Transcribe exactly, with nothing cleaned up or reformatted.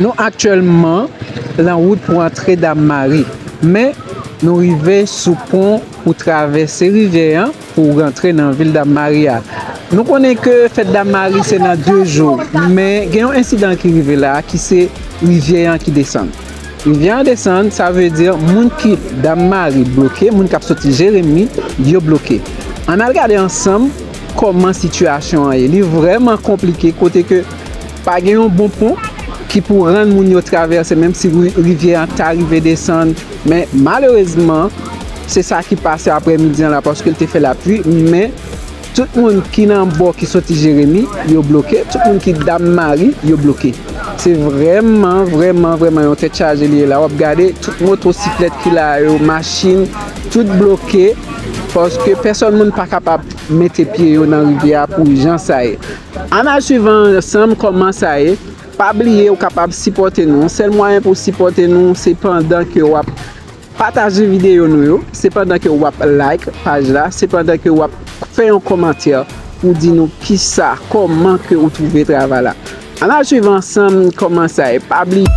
Nou aktyèlman lan wout pou antre Dam Mari, men nou rive sou pon pou travèse rivyè an pou rantre nan vil Dam Mari a. Nou konnen ke fèt Dam Mari se nan de jou, men gen yon ensidan ki rive la ki se rivyè an ki desann. Rivyè an desann, sa vle di moun ki Dam Mari bloke, moun k ap soti Jeremi, yo bloke. Ann al gade ansanm kòman sitiyasyon an ye. Li vrèman konplike kote ke pa gen yon bon pon ki pou rann moun yo travèse, menm si ri- rivyè an ta rive desann. Men malerezman, se sa ki pase aprèmidi an la paske l te fè lapli, men tout moun ki nan bò ki soti Jeremi, yo bloke, tout moun ki Dam Mari, yo bloke. Se vrèman, vrèman, vrèman yon tèt chaje li ye la. W ap gade tout motosiklèt ki la yo, machin, tout bloke, paske pèsòn moun pa kapab mete pye yo nan rivyè a pou jan sa ye. Ann al swiv ansanm kòman sa ye. Pa bliye ou kapab sipòte nou. Sèl mwayen pou sipòte nou se pandan ke w ap pataje videyo nou yo, se pandan ke w ap like paj la, se pandan ke w ap fè yon kòmantè pou di nou kisa, kòman ke ou twouve travay la. Ann al swiv ansanm kòman sa ye. Pa bliye